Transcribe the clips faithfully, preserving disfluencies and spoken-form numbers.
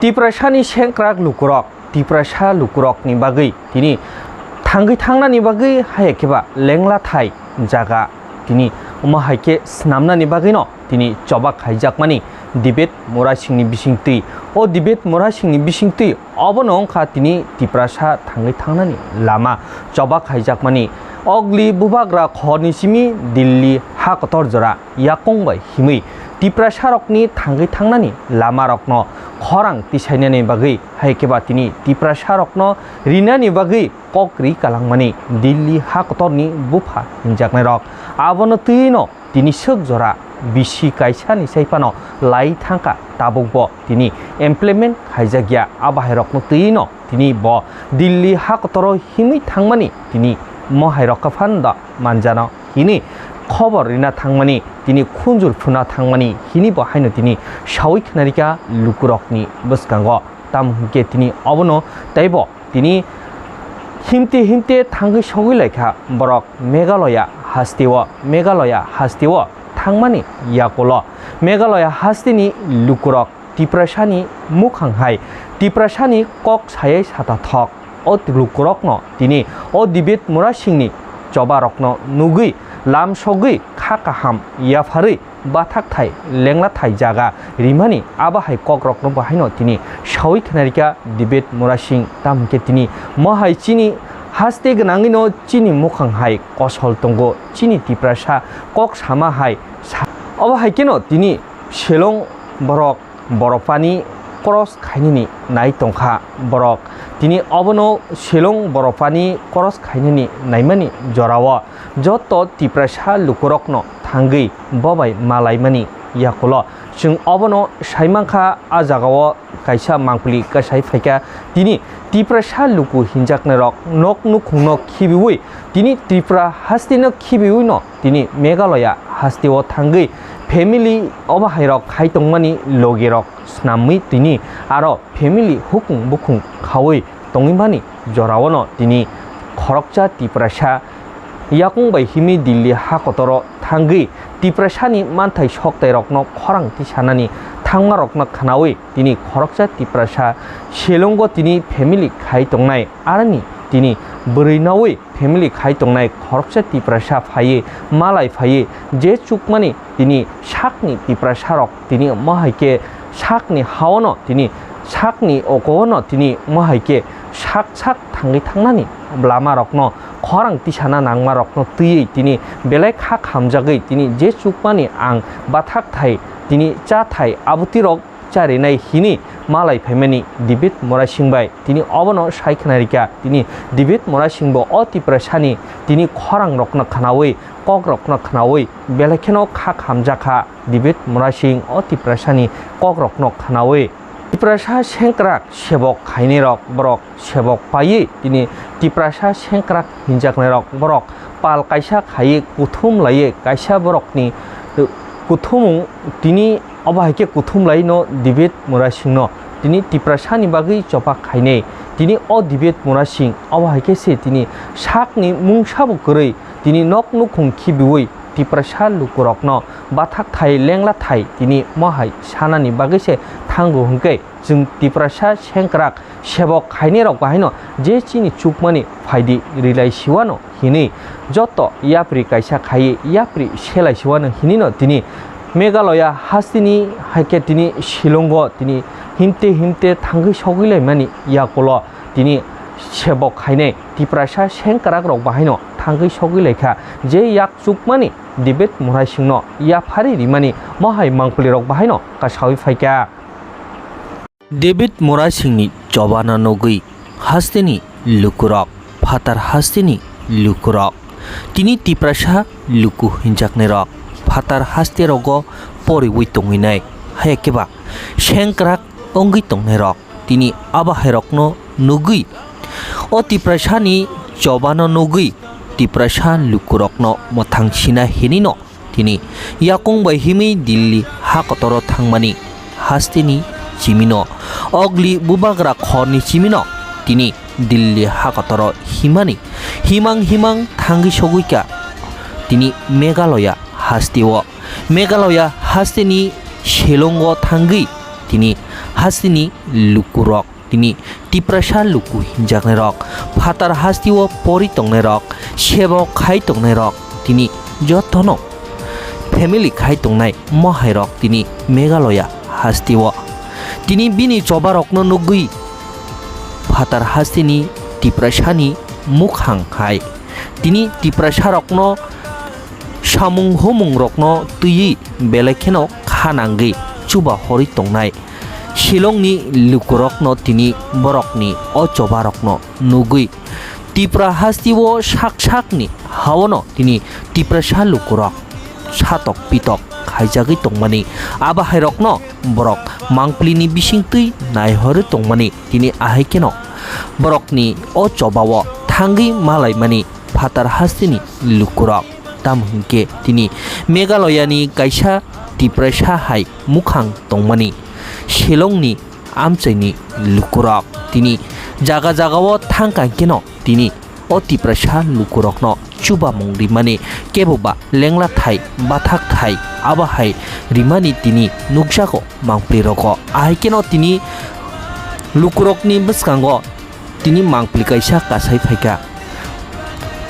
Tiprasani sengkrak lukurok, Tiprasa lukurokni bagwi tini thangwi thangnani bagwi haya khe ba lenglathai jaga tini omo hai khe snamnani bagwino tini choba khaijakmani Debate Murasingni bisingtwi. O Debate Murasingni bisingtwi obono wngkha tini Tiprasa thangwi thangnani lama choba khaijakmani. Ogli bubagra khorni simi Delhi ha kotor jora yakung bai himwi Tiprasarokni thangwi thangnani lamarokno khorang tisainani bagwi, hai khe ba tini Tiprasarokno rinani bagwi kok ri kalangmani Delhi ha kotorni bupha hinjaknairok. Abono twino tini swk jora bisi kaisani sai phano lai thangkha, tabukbo tini implement khaijakya. A bahairokno twino tini bo Delhi ha kotoro himwi thangmani tini mohai rokha phano da manjano hini khobor rina thangmani, tini khunjur phuna thangmani hini bo haino tini sawi khnarikha lukurokni bwskango. Tamo hwnkhe tini obono teibo tini himte himte thangwi sogwi laikha borok Meghalaya hasteo, Meghalaya hasteo thangmani yakulo Meghalaya hasteni lukurok Tiprasani mukhang hai Tiprasani kok sayai sata thok. O lukurokno tini o Debate Murasingni chobarokno nugwi lam sogwi kha kaham yapharwi bathakthai lenglathai jaga rimani abo hai kokrokno bo haino tini sawi khnarikha Debate Murasing. Tamo hwnkhe tini mohai chini haste gwnangwino chini mukhang hai kosol tongo, chini Tiprasa kok sama hai sa-, obo hai kheno tini Shillong borok borok pani cross khainani nai tongkha borok. Tini obono Shillong borok pani cross khainani naimani jorao joto Tiprasa lukurokno thangwi bobai malaimani yakulo. Chwng obono saimankha, a jagao kaisa mangpili kasai phaikha. Tini Tiprasa luku hinjaknairok nok nukhungno khibiwi tini Tripura hasteno khibiwino tini Meghalaya hasteo thangwi family obo hairok khai tongmani logirok snamwi tini aro family hukung bukung khaui tongwi mani joraono tini khoroksa Tiprasa yakung bai himwi Delhi ha kotoro thangwi Tiprasani manthai soktairokno khorang tisanani thangmarokno khnaui tini khoroksa Tiprasa Shillongo tini family khai tongnai aroni tini bwrwi naui family khai tongnai khoroksa Tiprasa phaiwi malai phaiwi je chukmani tini sakni Tiprasarok tini omo hai khe sakni haono tini sakni okono tini omo hai khe sak sak thangwi thangnani lamarokno khorang tisana nangmarokno twiwi tini belai kha khamjagwi tini je chukmani ang bathak thai tini cha thai abutirok charinai hini malai phaimani Debate Murasing bai tini obono sai khna rikha. Tini Debate Murasing bo o Tiprasani tini khorangrokno khnaui, kokrokno khnaui, belai kheno kha khamjakha Debate Murasing o Tiprasani kokrokno khnaui. Tiprasa sengkrak sebok khainai rok borok sebok paiwi tini Tiprasa sengkrak hinjaknairok borok pal kaisa khaiwi kuthum laiwi kaisa borokni, eh, kuthumung tini obo hai khe kuthum laino Debate Murasingno tini Tiprasani bagwi choba khainai. Tini o Debate Murasing obo hai khe se tini sakni mungsabo kwrwi tini nok nukhung khibiui Tiprasa lukurokno bathak thai lengla thai tini mohai sanani bagwi se thango hwnkhe chwng Tiprasa sengkrak sebok khainai rok bahaino je chini chukmani phaidi rilai siwano hinwi joto yapri kaisa khaiwi yapri selai siwano hinwino tini Meghalaya hasteni hai khe tini Shillongo tini himte himte thangwi sogwi laimani yakulo tini sebok khainai Tiprasa sengkrak rok bahaino thangwi sogwi laikha je yak chukmani Debate Murasingno yaphari rimani mohai mangpili rok bahaino kasawi phaikha. Debate Murasingni chobano nugwi hasteni lukurok, phatar hasteni lukurok, tini Tiprasa luku hinjaknairok, phatar hasterogo poriwi tongwinai, haya khe ba sengkrak wngwi tongnairok, tini abo hairokno nugwi, o Tiprasani chobano nugwi Tiprasa lukurokno mwthang sina hinwino tini yakung bai himwi Delhi ha kotoro thangmani hasteni chimino, ogli bubagra khorni chimino tini Delhi ha kotoro himani himang himang thangwi sogwikha tini Meghalaya hasteo. Meghalaya hasteni Shillongo thangwi tini hasteni lukurok, tini Tiprasa luku hinjaknairok, phatar hasteo pori tongnairok, sebo khai tongnairok, tini jotono family khai tongnai mohairok tini Meghalaya hasteo. Tini bini chobarokno nugwi phatar hasteni Tiprasani mukhang hai tini Tiprasarokno samung humungrokno twiwi belai kheno kha nangwi chuba horwi tongnai Shillongni lukurokno tini borokni o chobarokno nugwi Tipra hasteo sak sakni haono tini Tiprasa lukurok satok pitok khaijagwi tongmani, abo hairokno borok mangpilini bisingtwi naihorwi tongmani tini ahai kheno borokni o chobao thangwi malaimani phatar hasteni lukurok. Tamo hwnkhe tini Meghalayani kaisa Tiprasa hai mukhang tongmani Shillongni amchaini lukurok tini jaga jagao thangkha kheno tini o Tiprasa lukurokno chubamung rimani keboba lengla thai bathak thai abo hai rimani tini nukjago mangpilirogo. Ahai kheno tini lukurokni bwskango tini mangpili kaisa kasai phaikha.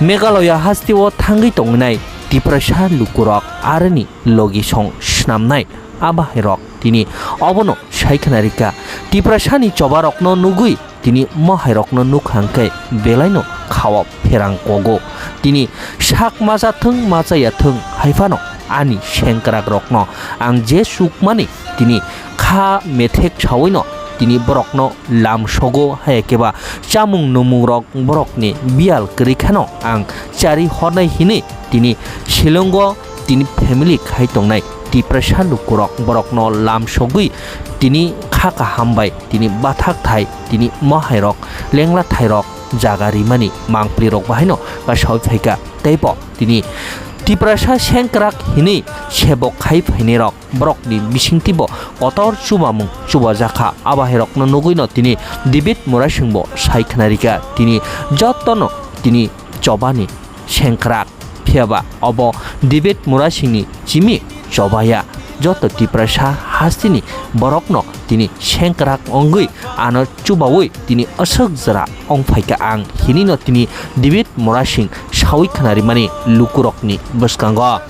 Meghalaya hasteo thangwi tongnai Tiprasa lukurok aroni logisong snamnai abahairok tini obono sai khna rikha. Tiprasani chobarokno nugwi tini mohairokno nukha hwnkhe belaino khao pherang kogo. Tini sak macha thwng machaya thwng hai phano ani sengkrakrokno ang je chukmani tini kha methek sawino tini borokno lam sogo, hai khe ba chamung numung rok borokni biyal kwrwi kheno ang chari hornai hinwi tini Shillongo tini family khai tongnai Tiprasa lukurok borokno lam sogwi tini kha kaham bai tini bathak thai tini mohairok lengla thairok jaga rimani mangpli rok bahaino kasawi phaikha teibo tini Tiprasa sengkrak hinwi sebok khai phainai rok borokni bisingtwibo kotor chubamung chubajakha. Abahairokno nugwino tini David Murasingbo sai khna rikha tini jotono tini chobani sengkrak. Phiyaba obo David Murasingni chimi chobaya, joto Tiprasa hasteni borokno tini sengkrak wngwi ano chubawi tini aswk jora wngphaikha ang hinwino tini David Murasing sawi khna rimani lukurokni bwskango.